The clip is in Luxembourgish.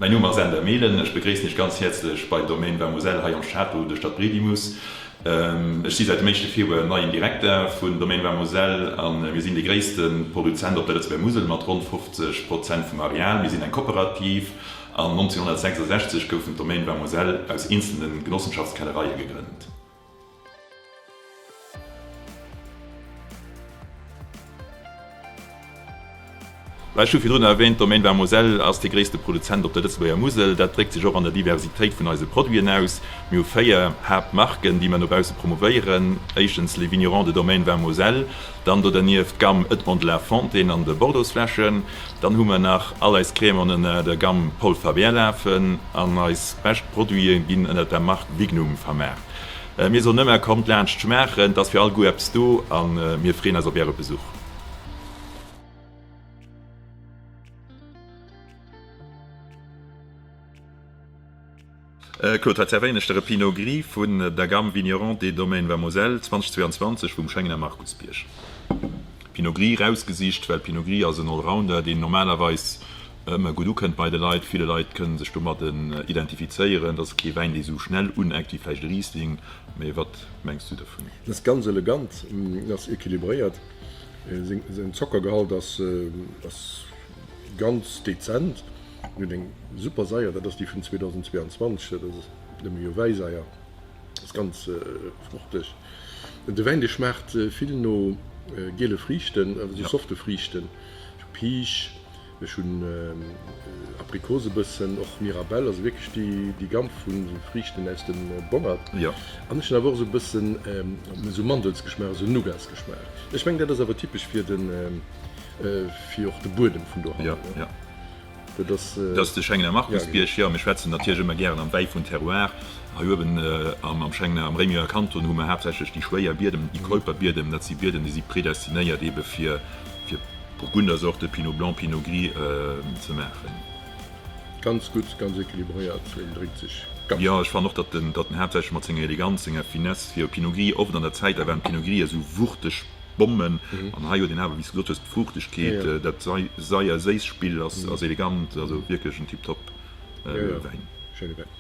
Mäin Numm ass Änder Mehlen, ech begréissen Iech ganz häerzlech bei Domaine Vin Moselle hei am Château de Stadtbredimus. Ech si säit dem éischte Februar neien Direkter vun Domaine Vin Moselle a mir sinn dee gréisste Produzent op der Lëtzebuerger Musel mat ronn 50 Prozent vum Areal. Mir sinn eng Kooperativ an 1966 goufen d'Domaine Vin Moselle aus eenzelne Genossenschaftskellereie gegrënnt. Ech hu virdrun erwähnt, d'Domaine Vin Moselle ass dee gréisste Produzent op der Lëtzebuerger Musel. Dat dréckt sech och an der Diversitéit vun eise Produiten aus. Mir hu 4 Haaptmarken, déi mer no bausse promouvéieren, éischtens Les Vignerons de Domaine Vin Moselle, dann do dernieft d'Gamme Edmond de la Fontaine an de Bordeauxfläschen, dann hu mer nach all eis Crémanten ënner der Gamme Paul Faber lafen an eis bescht Produite ginn ënner der Mark Vignum vermaart. Mir soen ëmmer, kommt laanscht schmaachen, et ass fir all Goût eppes do a mir freeën eis op Äre Besuch. Claude, hei zerwéieren ech der e Pinot Gris vun der Gamme Vignerons des Domaines Vin Moselle 2022 vum Schengener Markusbierg. Pinot Gris rausgesicht, well Pinot Gris ass en Allrounder, deen normalerweis ëmmer gutt ukënnt bei de Leit. Ville Leit kënnen sech domadden identifizéieren. Et ass kee Wäin, dee sou schnell uneckt wéi vläicht e Riesling. Mee wat mengs du dovun? En ass ganz elegant, en ass equilibréiert, säin Zockergehalt ass ganz dezent. En huet eng super Saier, dat ass déi vun 2022, dat ass nëmme jo Wäisaier, ass ganz fruchteg. De Wäin dee schmaacht vill no giele Friichten, awer sou softe Friichten, ech hu Piisch, ech hunn Aprikos e bëssen, och Mirabelle, also wierklech déi Gamm vu Friichten aus dem Bongert. An ech hunn awer och sou e bëssen esou Mandelsgeschmaach, esou Nougatsgeschmaach. Ech mengen dat ass awer typesch fir de fir och de Buedem vun dohannen. Dat ass de Schengener Markusbierg, jo. Mir schwätzen natierlech ëmmer gären am Wäi vun Terroir. Hei uewen am Schengener, am Réimioer Kanton hu mer haaptsächlech déi schwéier Biedem, déi Keuperbiedem. Dat si Biedem, déi si predestinéiert eebe fir Burgundersorte, Pinot Blanc, Pinot Gris, ze maachen. Ganz gutt, ganz equilibréiert, en drénkt sech ganz Jo, ech fannen och, datt en haaptsächlech mat senger Eleganz, senger Finesse fir e Pinot Gris, oft an der Zäit, da waren d'Pinot Gris esou wuchteg, Bommen an hei huet een awer, wéi s de gesot hues, d'Fruuchtegkeet, dat saier-séiss Spill ass elegant, also wierklech en tiptop Wäin. Schéine Wäin.